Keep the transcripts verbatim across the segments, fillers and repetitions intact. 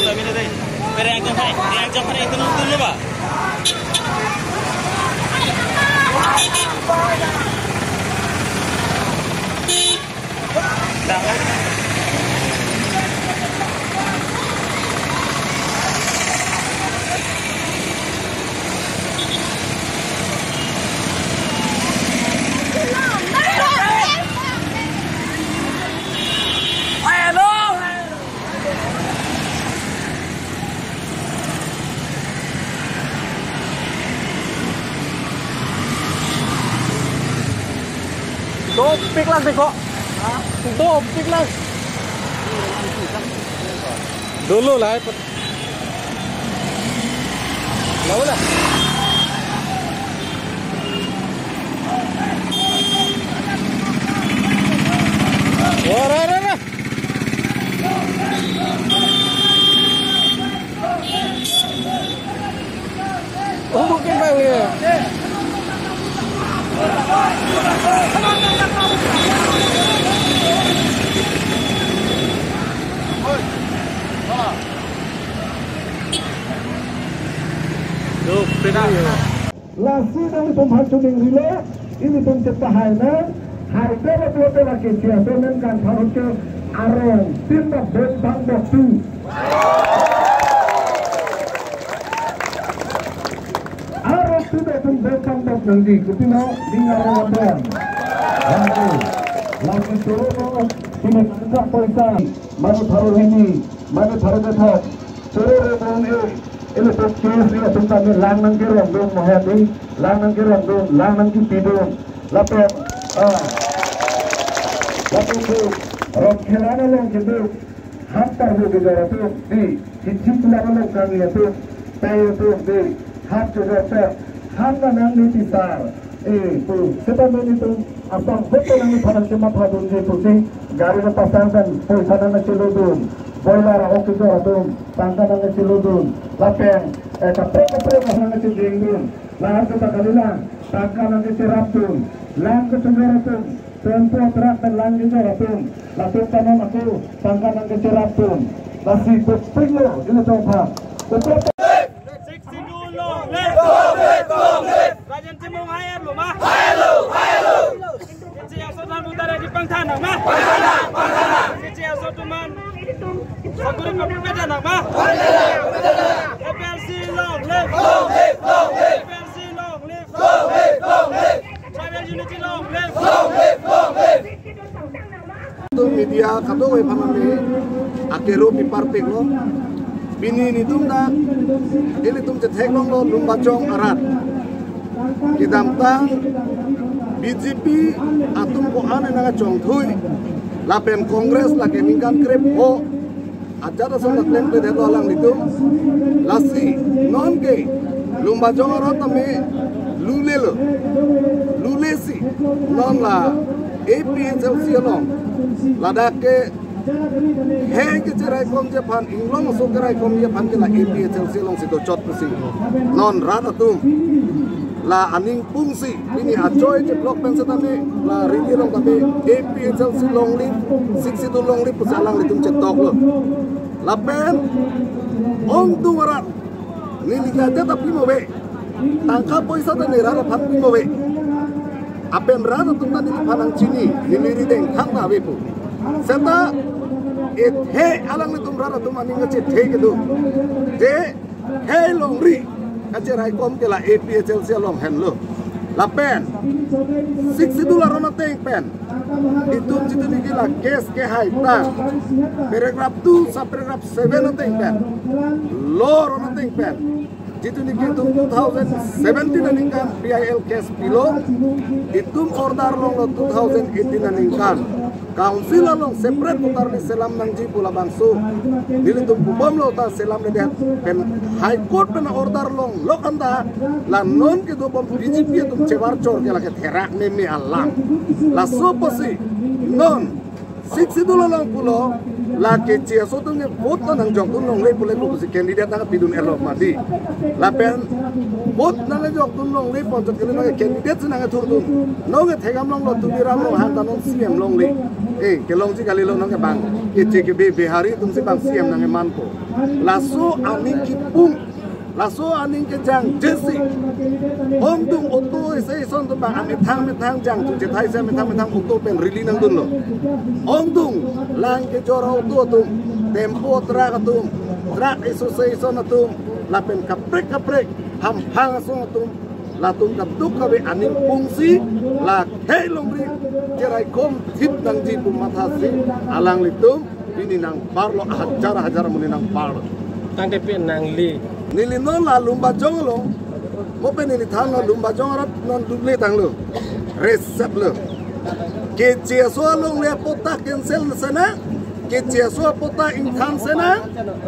Pere angkong hai, pere angkong hai, itu nunggu dulu, Pak. Dopik lang deko. Dopik lang. Dolo lah. Lawan lah. Wah, ra, ra, ra. Ungkuk ke bang ya. Tuh, pena ya. Lasi nanglitum aphan choningrilo, ilitum chepahai nang, hai dolo plote lake chia, so nang kan tharut ke arong, tin bak bek bang bok tu. Arong tu bek bang bek bang bok nangji, kutino, ding arong abang. Aduh, lasi choro no, sini tangka poisa, mane pharo hini, mane pharo kethak, choro re bang e, Ilitum case ni atum kami lang nangkerongdun mohadi, lang nangkerongdun, lang nangkipidun. Lapen, ah, lapen tu, rong khelan along kedo, ham tarhu kejor atum, di, hichi kulam along kangni atum, pei atum, di, ham kejor atum, ham nangne tisar. Eh, pu, seta nelitum asam hoto nangli phanang kemathadunji pusi, gari nangpasang pen poisa nangchelodun, boiler a-ok kejor atum tangka nangchelodun, lapen, eh, kaprek kaprek nangchedengdun, lahat kata kalilang tangka nangcherapdun, lang kejor atum, tempo truck pen lang kejor atum, latum panon ako tangka nangcherapdun, lasi pepiklo ilitum aphan. Sixth Schedule long live! Long live! Long live! Rajen Timung hai-arlo ma? Hai-arlo! Hai-arlo! Sixth Schedule asor than buta redi pangthan nang ma? Pangthan nang! Pangthan nang! Sixth Schedule asor tuman sakuri pepet nang ma? Pepet nang! Pepet nang! A P H L C long live! Long live! Long live! A P H L C long live! Long live! Long live! Tribal unity long live! Long live! Long live! Itum media kadokave aphan neli akero piparpiklo. Pini nelitum dak, ilitum chetheklonglo Lumbajong arat. Kedamtang B J P atum ko-an nangchongthui, lapen Congress lake ningkan krepho ajat ason nangklemkledetlo alanglitum. Lasi nonke Lumbajong arat tame lulelo, lulesi non la A P H L C along ladak ke hei kecheraikomji aphan, inglong aso keraikomji aphan ke la A P H L C alongsi dochot pusi non rat atum la aning pungsi, pini achoi cheblok pen setame la rili along tame A P H L C long live, Sixth Schedule long live pusi alanglitum chetoklo. Lapen ongdung arat neli kate ta pimo ave. Tangka poisa ta neli rat aphan pimo ave. Lapen rat atum ta neliphan nangchini, neli rideng khang ta ave pu. Seta, eh, hei alanglitum rat atum aning kachethe kedo. Je, hei longri kacheraikom ke la A P H L C along henlo. Lapen Sixth Schedule aron ateng pen, itum jitu niki la case kehai ta, paragraph two sub paragraph seven ateng pen, law aron ateng pen, jitu niki itum two thousand seventeen aningkan P I L case pilo, itum order longlo two thousand eighteen aningkan. Council along separate kotarli selam nangji pu labangso nelitum pubomlo, ta selamledet pen High Court pen order longlo kan ta, la non kedobom B J P atum chevar chor ke lake therak meme alam. Laso apotsi non Sixth Schedule along pulo, la Keche aso atum ke vote ta nangjokdun longle pule pusi candidate nangpidun-etlo mati. Lapen vote nangjokdun longle pon chot kali nang candidate si nangthurdun. Nonke thekdam longlo Tuliram Ronghang ta non C M longle. Eh, kelongji kalilo nonke bang. Keche ke Bi-, Bihari atumsi bang C M nangmanpo. Laso aning kipung. Laso aning kejang jesi. Ongdung auto isi ison atum bang amethang methang jangthu chethai si amethang methang auto pen rally nangdunlo. Ongdung lang kejor auto atum, tempo truck atum, truck association atum, lapen kaprek kaprek, hamphang asong atum, latum kadokave aning pungsi, la khei longri, cheraikom thip nangji pu mathasi, alanglitum, pini nangparlo, hajar hajar amonit nangparlo. Tangte pen nangli. Neli non la Lumbajong along. Mo pen neli than la Lumbajong arat non dule tanglo. Resep lo. Keche aso alongle apota cancel senang. Keche aso apota ingthan senang.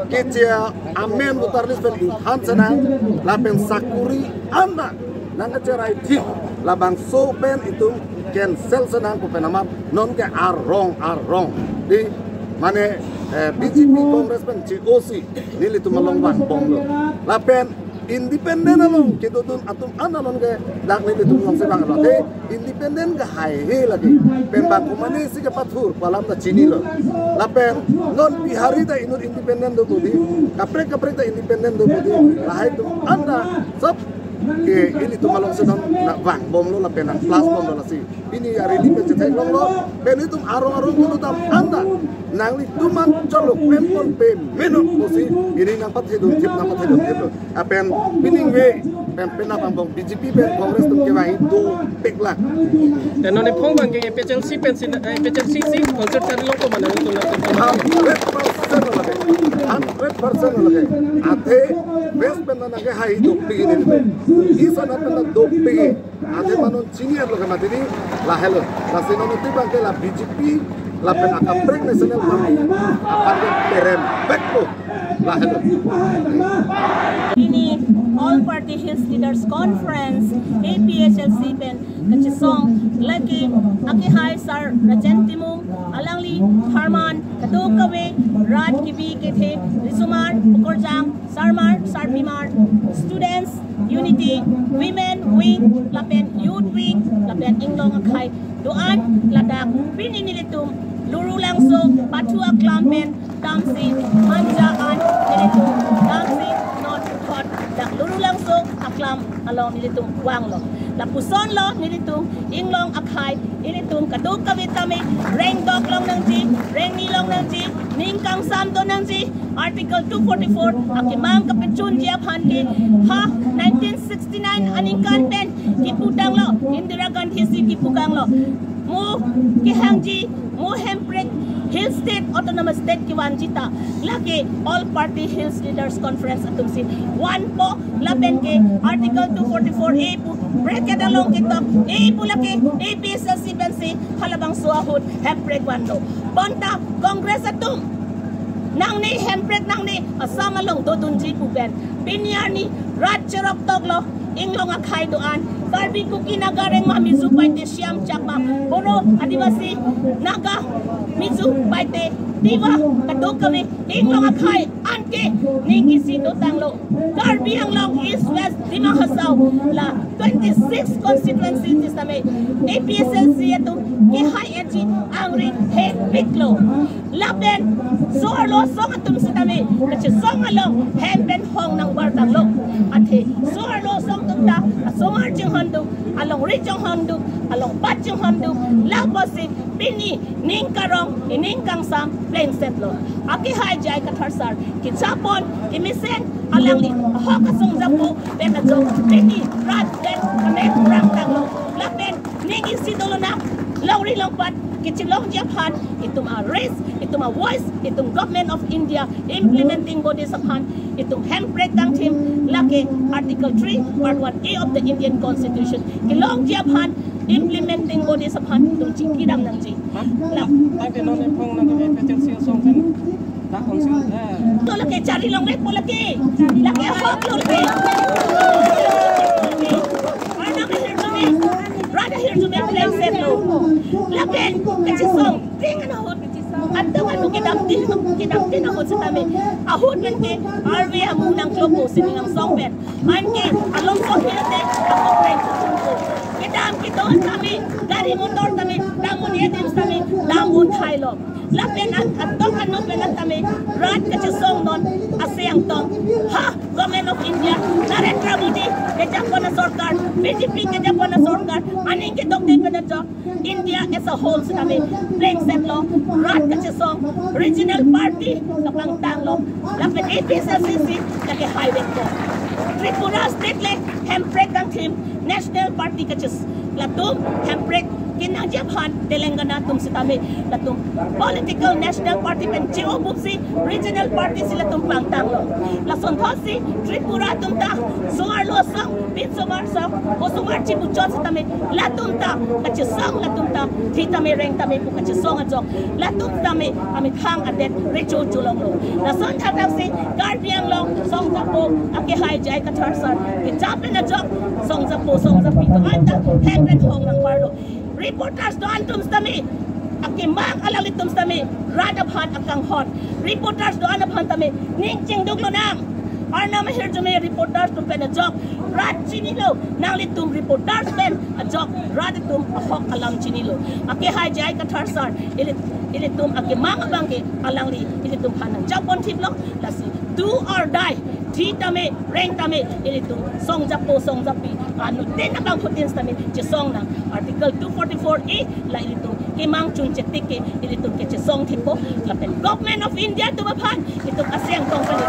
Keche amen voter list pen ingthan senang. Lapen sakuri anda nangkacherai thip, labangso pen itum cancel senang pu pen amat nonke arong arong. Di mane, eh, B J P Congress pen che-osi nelitum along vangbomlo. Lapen independent along kedodun atum an nonke dak nelitum alongsi vanglo. Te independent ke haihe lagi. Pen bang komatne si kepathur pu alam ta chinilo. Lapen non Bihari ta inut independent do budi, kaprek kaprek ta independent do budi. Lahai atum anda sab ke ilitum alongsi non nangvangbomlo lapen nang-plus bomlo lasi. Pini arally pen chetheklonglo, pen itum arong arong dolo dam anda. Nanglitum an cholo klem ponpe meno pusi pini nangpathedun thip, nangpathedun thiplo. Lapen pining ve pen penap angbong B J P pen Congress atum kevangji dopiklang. Te non ephong bang ke A P H L C pensi, eh, A P H L C si concert charlilongpo ma nangtum nangtum? Hundred percent lake. Hundred percent lake. Athe West pen nangkehai dopik ini. East anat pen dopik. Athe ma non chini-etlo ke mati di lahelo. Lasi non iti bang ke la B J P lapen akaprek National Party aphan ke perem vekpo. Lahelo. Pini All Party Hills Leaders Conference, A P H L C pen kachesong lake akehai Sar Rajen Timung, alangli apharman kadokave rat kebi kethe, risomar, okorjang, sarmar, sarpimar, students, unity, women wing, lapen youth wing, lapen inglong akhai do-an ladak pini nelitum Lurulangso pathu aklam pen damsi manja an nelitum damsi non thot dak Lurulangso aklam along nelitum vanglo. Lapuson lo nelitum inglong akhai, ilitum kadokave tame rengdok long nangji, rengni long nangji, ning kangsam do nangji, Article two forty-four akemang kapachunji aphan ke ha nineteen sixty-nine aningkan pen kiputanglo, Indira Gandhi si kiputanglo. Mo kehangji, mo hemprek Hill State, Autonomous State kevanji ta lake All Party Hills Leaders Conference atumsi vanpo. Lapen ke Article two forty-four A pu bracket along ketok A pu lake A P H L C pensi halabangso ahut hemprek vanlo. Bonta Congress atum nangne hemprek nangne Assam along dodunji pu pen pini arni rat cherok toklo, inglong akhai do-an, Karbi, Kuki, Naga, Rengma, Mizo, Paite, Siam, Chakma, Boro, Adivasi, Naga, Mizo, Paite, Tiwa, kadokave inglong akhai anke ning isi dotanglo. Karbi Anglong East West Dima Hasao la twenty-six constituency sitame A P H L C atum kehai-etji angri hepiklo. Lapen so-arlo asong atum sitame kachesong along hem pen hong nangbartanglo. Athe so-arlo asong atum ta asomar chinghonduk, alongri chinghonduk, alongpat chinghonduk, lapusi pini ning karong, ining kangsam plengsetlo. Akehai J I Kathar sar kechapon kemesen alangli ahok asong japo pen ajok pini rat pen kamek rangtanglo. Lapen ning isi dolonang, longri longpat kechelongji aphan, itum a-race, itum a-voice, itum Government of India implementing bodies aphan itum hemprek kangthim lake Article three, Part one A of the Indian Constitution kelongji aphan, implementing bodies aphan itum chingkidam nangji. Tangte non ephong nang ke A P H L C asong pen dak council, eh. To lake charli longvekpo lake. Lake ahoklo lake. Arnam ahirjume, rat ahirjume plengsetlo. Lapen kachesong ping an ahut Anta kan kedamtang, kedamtang ahut setame. Ahut pen ke arve amu nangklopo sining angsong pen. Anke along song pen te ako prank kuchungko. Kedam kedo tame, gari motor tame, dam un-e adim tame, dam un thailo. Lapen an atok anu pen tame, rat kachesong non aseng tong. Ha, Government of India, Narendra Modi kejapon asorkar, B J P kejapon asorkar, aning kedokde pen ajok India as a whole setame plengsetlo, rat kachesong, regional party kapangtanglo, lapen A P H L C si lake highway ko. Tripura state le hemprek kangthim national party kaches, latum hemprek kenangji aphan Telangana atum setame latum political national party pen che-o buksi regional party si latum pangtanglo. Lasonthotsi Tripura atum ta, Songar lo asong, Pit Songar asong, o Songar chibuchot setame, latum ta kachesong, latum ta thi tame reng tame pu kachesong ajok, latum tame amethang adet recho cholonglo. Lason thataksi Karbi Anglong Songjapo akehai J I Kathar sir kejapen ajok Songjapo Songjapi do-an ta hek pen hong nangparlo. Reporters do-an atum setame, akemang alanglitum setame rat aphan akanghon. Reporters do-an aphan tame ning chingduk lonang. Arnam ahirjume reporters atum pen ajok rat chinilo, nanglitum reporters pen ajok rat atum ahok alam chinilo. Akehai J I Kathar sir, ili, ilitum akemang abang ke alangli ilitum aphan nangjaponthiplo, lasi do or die, thi tame reng tame, ilitum Songjapo Songjapi anuttin abangphutin setame chesong nang. Article two forty-four A la ilitum kemang chunche tik ke ilitum kechesongthippo, lapen Government of India atum aphan itum aseng tong kali.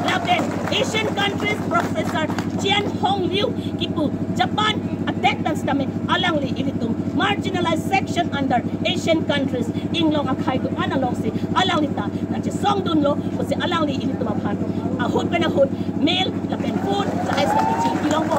Lapen Asian countries Professor Jian Hong Liu kipu Japan adet pen setame alangli ilitum marginalized section under Asian countries inglong akhei do-an alongsi alangli ta nangchesongdunlo pusi alangli ilitum aphan ahut pen ahut mail lapen phone lahai lapen chingki longpo.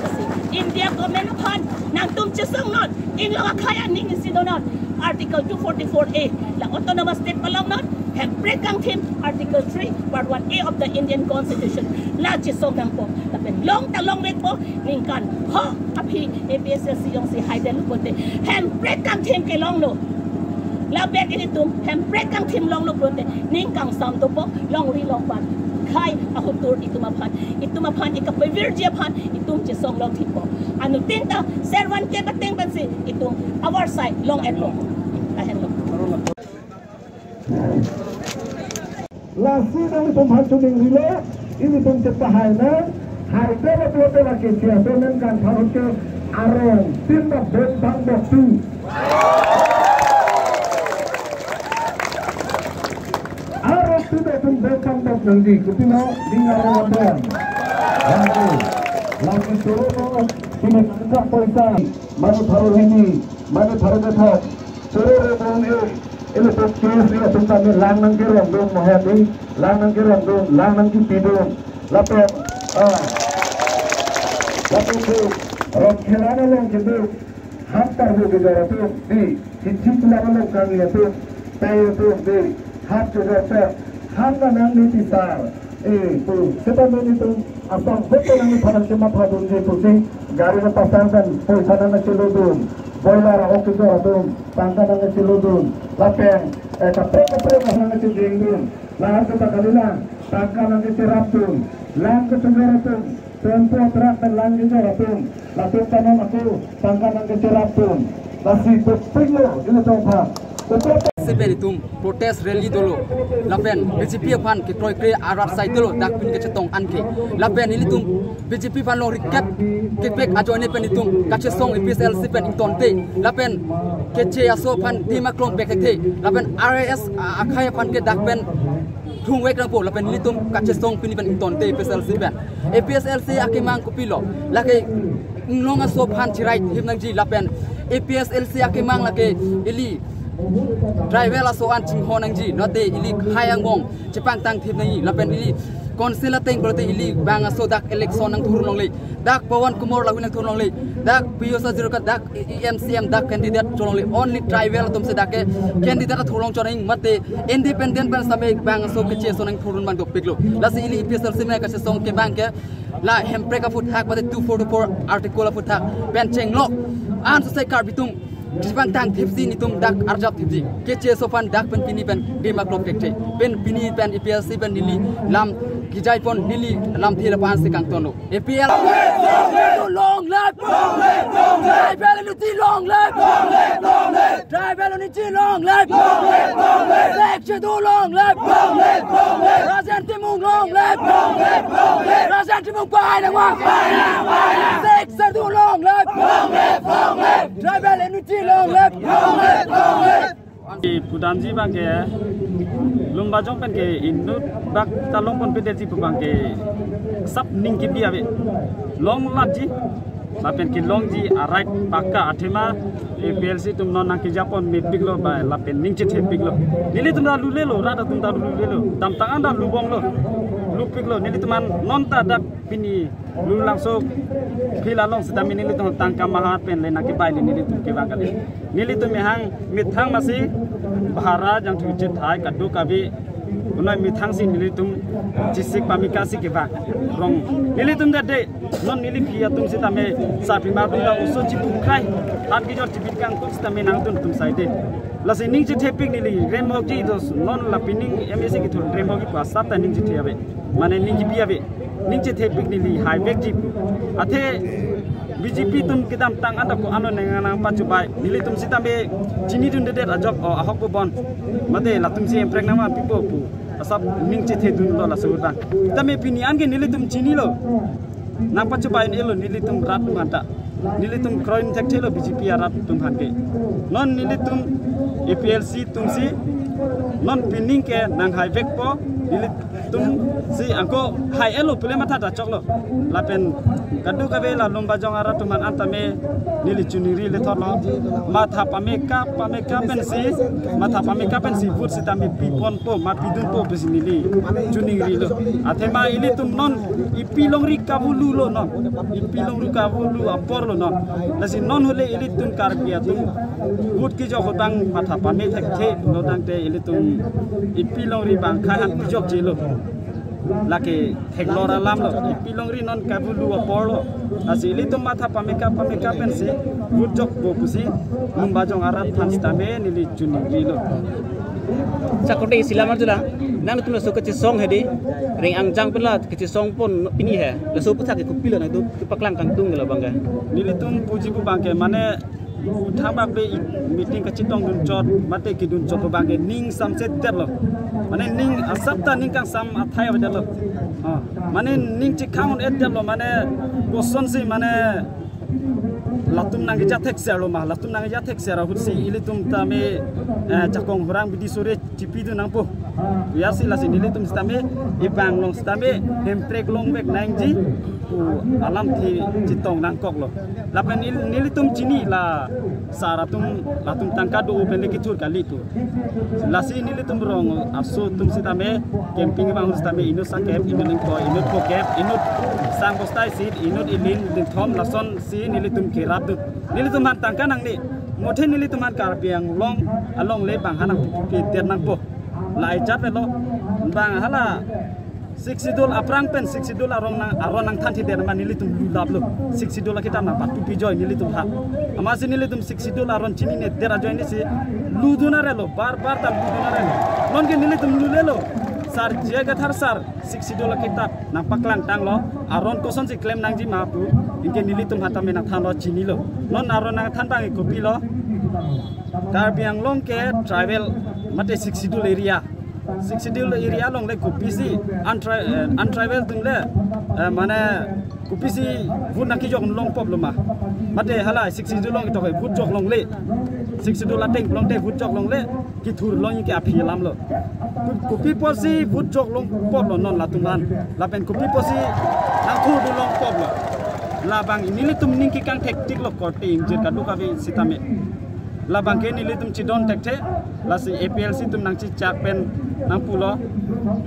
Pusi India government aphan nangtum chesong non, inglong akhei aning isi do non. Article two forty-four A la autonomous state palong non, hemprek kangthim Article three Part one A of the Indian Constitution la chesong nangpo. Lapen long ta longvekpo, ningkan ho aphi A P H L C jongsi haidet lo pulote hemprek kangthim kelonglo. Lapen ilitum hemprek kangthim longlo pulote ning kangsam dopo, longri longpat. Khei ahut tur itum aphan, itum aphan ikapevirji aphan itum chesong longthippo. Anuttin ta servan ke bateng pensi itum avarsai long-etlo. Lahenlo. Lasi nanglitum aphan choningrilo, ilitum chepahai nang, haidetlo pulote lake chea, so ningkan pharo ke arongtin ta beng bang bok tu. Arongtin ta beng bang bok nangji, kopilo, ning arong abang. Lasi, lasi choro no, sini tangka poisa, mane pharo hini, mane pharo kethak, choro rebong e, ilitum case ni atum kami lang nangkerongdun mohani, lang nangkerongdun, lang nangkipidun. Lapen, ah, lapen tu, rong khelana long kedu, hap tarhu kejor atum, di, hichik lama long kami atum, pei atum, di, hap kejor atum, hap na nang ni tisar. Eh, pu, seta nelitum asong hote nangli aphan nangchemathadunji pusi, gari nangpasang pen poisa nangchelodun, boiler ok kejor atum tangka nangchelodun, lapen, eh, kaprek kaprek nangchejengdun, lahat kata kalilang tangka nangcherapdun, lang kejor atum, tempo truck pen lang kejor atum, latum kanon aku tangka nangcherapdun, lasi bepinglo ilitum aphan. Sepen itum protest rally dolo. Lapen B J P aphan kekroikre arat sai dolo, dak pini kachetong anke. Lapen ilitum B J P aphan long rikep kepek ajoine pen itum kachesong A P H L C pen ingtonte. Lapen keche aso aphan tim aklong pek thekthe. Lapen R A S a-, akhei aphan ke dak pen thungvek nangpo. Lapen ilitum kachesong pini pen ingtonte A P H L C pen. A P H L C akemang kopilo. Lake inglong aso aphan chirai thip nangji lapen A P H L C akemang lake ili tribal aso an chingho nangji, note ili khei angbong chepangtang thip nangji, lapen ili council ateng pulote ili bang aso dak election nangthur longle, dak Pawan Kumar lahui nangthur longle, dak Piyush Hazarika dak E M C M dak candidate cholongle, only tribal atum si dak ke candidate athurlong chonang mate independent pen same bang aso keche aso nangthurdun abang dopiklo. Lasi ili A P H L C me kachesong kemang ke la hemprek aphuthak mate two forty-four article aphuthak pen chenglok an sosai Karbi atum Dipang tang thipsi netum dak arjap thipsi. Keche aso aphan dak pen pini pen dema klop thekthe. Pen pini pen A P L C pen neli lam kejai pon, neli lamthe lapu-an si kangtonlo. A P L C to long live! Long live! Long live! Tribal unity long live! Long live! Long live! Tribal unity long live! Long live! Long live! Sixth Schedule long live! Long live! Long live! Rajen Timung long live! Long live! Long live! Rajen Timung pai nang ma! Pai nang! Pai nang! Sixth Schedule long live! Long live! Long live! Tribal unity long live! Long live! Long live! Pudamji abang ke Lumbajong pen ke inut bak ta long pon pedetji pu abang ke sap ning kebi ave. Long lapji, lapen kelongji a-right pakka, athema A P L C atum non nangkejapon mepiklo ba lapen ning chethepiklo. Nelitum ta lulelo, rat atum ta lulelo, damtang an ta lubomlo, lupiklo. Nelitum an non ta dak pini Lulangso field along sitame nelitum tangka maha pen le nangkebai le nelitum kevang kali. Nelitum mehang methang masi bhara jangthu chethai kadokave unai methang si nelitum chisik pameka si kevang. Rong nelitum dade non neli phi atum sitame sapi madu la oso chipu krai, hat kejor chibit kangtung sitame nangtum tum saide. Lasi ning chethepik neli rem hokji dos non la pining M A C kethur rem hokji pu asap ta ning chethe ave. Mane ning kebi ave. Ning chethepik neli haivekji pu. Athe B J P atum kedamtang an ta ko ano neng nang pachubai. Nelitum sitame chinidundedet ajok o ahok pu bon. Mate latum si emprek nama pipo pu asap ning chethedunlo laso abang. Tame pini an ke nelitum chinilo. Nangpachubai un-elo nelitum rat atum an ta. Nelitum kroin thekthelo B J P arat atum aphan ke. Non nelitum A P L C atum si non pining ke nanghaivekpo, nelitum si angko hai-elo pule matha ta choklo. Lapen kadokave la Lumbajong arat atum an tame neli chuningri le thotlo. Matha pameka pameka pensi, matha pameka pensi vote sitame piponpo ma pidunpo pusi neli chuningrilo. Athema ilitum non ipi longri kavulu lo non. Ipi longri kavulu apor lo non. Lasi non hule ilitum Karbi atum vote kejok ahut abang matha pame thekthe lo tangte ilitum ipi longri abang khai han kejokjelo. Lake theklor alam lo. Ipi longri non kavulu apor lo. Lasi ilitum matha pameka pameka pensi vote jokpo pusi Lumbajong arat aphan sitame neli chuningrilo. Sa korte isi lam arjulo, nangtum laso kachesong hedi, reng angjang pen la kachesong pon pini he, laso aphuthak ke kopilo nangtum kepaklang kangtung ke labang ke. Nelitum puji pu abang ke mane thang bak be meeting kachetongdun chot, mate kedun chot pu abang ke ning samse detlo. Mane ning asap ta ning kangsam athai ave detlo. Ah, mane ning chekhang un-et detlo, mane kosonsi mane latum nangkejat thekser lo ma, latum nangkejat thekser ahut si ilitum tame, eh, jakong hurang bidi sore chipidun nangpo. Pu ya si lasi nelitum sitame, ibang long sitame, hemprek longvek nangji pu alamthe chetong nangkoklo. Lapen nel-, nelitum chini la sar atum, latum tangka do pen le kethur kali pu. Lasi nelitum rong aso atum sitame, camping abang sitame, inut sangkep, inut ingkoi, inut phokep, inut sang bostai sit, inut ilin, dinthom, lason si nelitum kerap do. Nelitum aphan tangka nangne. Mothe nelitum aphan Karbi Anglong along le bang ha nangpidet nangpo. La ejat velo bang hala Sixth Schedule aphrang pen Sixth Schedule aron nang, aron nangthan thekthe nama nelitum lulaplo. Sixth Schedule akitap nangpatupi joi nelitum ha. Amatsi nelitum Sixth Schedule aron chinine det ajoine si ludun arelo, bar bar ta ludun arelo. Non ke nelitum lulelo. Sar J I Kathar sar Sixth Schedule akitap nangpaklang tanglo, aron kosonsi klem nangji ma pu, anke nelitum hatame nangthanlo chinilo. Non aron nangthan abang kopilo, Karbi Anglong ke tribal mate Sixth Schedule area. Sixth Schedule area along le kopisi untri-, eh, untribal atum le, eh, mane kopisi vote nangkejok longpop lo ma. Mate hala Sixth Schedule along tok vote jok longle. Sixth Schedule ateng along te vote jok longle. Kethur long ke aphi alam lo. Kopi apotsi vote jok longpop lo non latum aphan. Lapen kopi apotsi nangthurdun longpop lo. Labang nelitum ning kekang thektik lo korte ingjir kadokave sitame. Labang ke nelitum chedon thekthe. Lasi A P L C atum nangchechak pen nangpulo.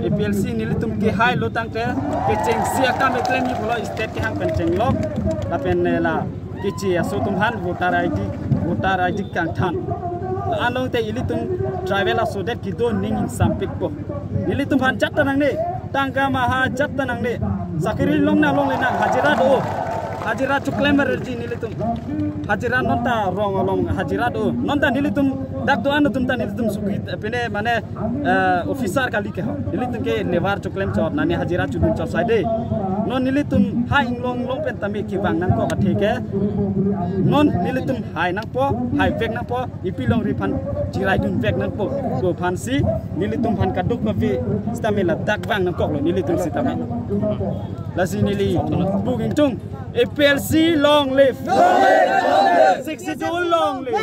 A P L C nelitum kehai lo tangte kechengsi akam keklemji pulo state kehang pen chenglok. Lapen, eh, la keche aso atum aphan voter I D, voter I D kangthan. Along te ilitum tribal aso det kedo ning ingsampikpo. Nelitum aphan jat ta nangne, tangka maha jat ta nangne. Sakiri longnang longle nang hajira do. Hajira choklem verji nelitum. Hajira nonta rong along hajira do. Nonta nelitum dak do-an atum ta nelitum sukri pine mane, eh, officer kali ke ho. Nelitum ke labour choklem chot, nani hajira chodun chot sai de. Non nelitum hai inglong inglong pen tame kevang nangkok athe ke. Non nelitum hai nangpo, hai vek nangpo, ipi longri aphan chiraidun vek nangpo. Ko aphansi nelitum aphan kaduk kave sitame ladak vang nangkoklo nelitum sitame. Lasi neli pu ingtung, A P H L C long live. Sixth Schedule long live.